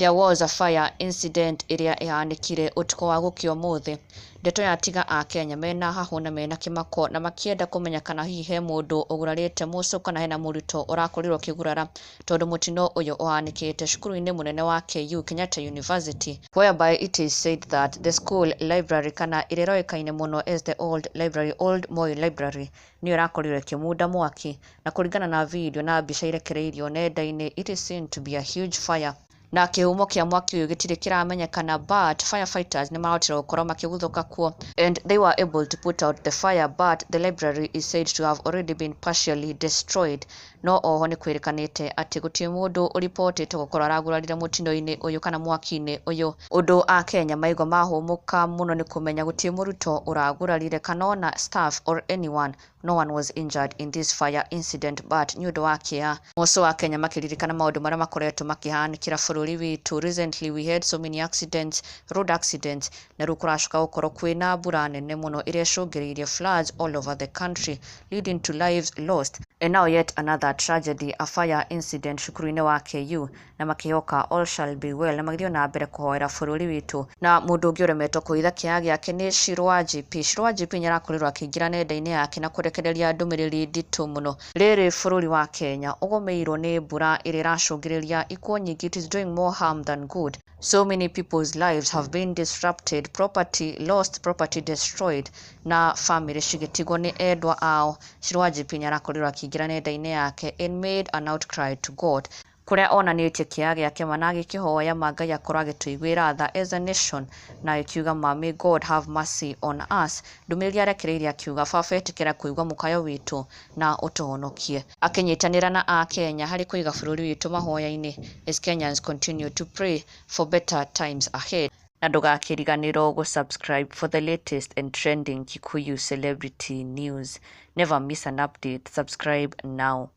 There was a fire incident ĩrĩa ĩhanĩkire ũtukũ wa gũkĩa ũmũthĩ. Ndeto yatiga akenya mena hahũ na mena kĩmako na makĩenda kũmenya kana hihi he mũndũ ũgurarĩte mũco kana hena mũrutwo ũrakorirwo akĩgurara tondũ mũtino ũyũ ũhanĩkĩte cukuru-inĩ mũnene wa KU, Kenyatta University, whereby it is said that the school library kana ĩrĩa ĩroĩkaine mũno as the old library, Old Moi Library, nĩyo ĩrakorirwo ĩkĩmunda mwaki. Na kũringana na video na mbica irekereirio nenda-inĩ, it is seen to be a huge fire, na kĩhumo kĩa mwaki ũyũ gĩtirĩ kĩramenyekana, but firefighters nĩ marahotire gũkorwo makĩguthũka kuo and they were able to put out the fire, but the library is said to have already been partially destroyed. No oho nĩ kwĩrĩkanĩte atĩ gũtirĩ mũndũ ũribotĩtwo gũkorwo aragurarire mũtino-inĩ ũyũ kana mwaki-inĩ ũyũ. Ũndũ akenya maigua mahũmũka mũno nĩ kũmenya gũtirĩ mũrutwo ũragurarire kana ona staff or anyone. No one was injured in this fire incident, but nĩ ũndũ wa kĩeha mũco wa Kenya makĩririkana maũndũ marĩa makoretwo makĩhanĩkĩra bũrũri witũ. Recently we had so many accidents, road accidents, na rĩu kũracoka gũkorwo kwĩna mbura nene mũno ĩrĩa ĩcũngĩrĩirie floods all over the country, leading to lives lost, and now yet another tragedy, a fire incident cukuru-inĩ wa KU, na makĩhoka all shall be well na magĩthiĩ na mbere kũhoera bũrũri witũ. Na mũndũ ũngĩ ũremetwo kũhitha kĩeha gĩake nĩ Shirũ wa GP. Shirũ wa GP nĩ arakorirwo akĩingĩra nenda-inĩ yake na kũrekereria ndũmĩrĩri nditũ mũno. Rĩrĩ bũrũri wa Kenya ũgũmĩirwo nĩ mbura ĩrĩa ĩracũngĩrĩria ikuũ nyingĩ. It is doing more harm than good. So many people's lives have been disrupted, property lost, property destroyed, na family cigĩtigwo nĩ endwa ao. Shirũ wa GP nĩ arakorirwo akĩingĩra nenda-inĩ yake and made an outcry to God, kũrĩa onanĩtie kĩeha gĩake ma na agĩkĩhoya ma Ngai akorwo agĩtũiguĩra tha as a nation, na agĩkiuga ma, "May God have mercy on us." Ndũmĩrĩri arekereirie akiuga, "Baba, ĩtĩkĩra kũigua mũkayo witũ na ũtũhonokie," akĩnyitanĩra na akenya harĩ kũiga bũrũri witũ mahoya-inĩ as Kenyans continue to pray for better times ahead. Na ndũgakĩriganĩrwo gũ-subscribe for the latest and trending Kikuyu celebrity news. Never miss an update. Subscribe now.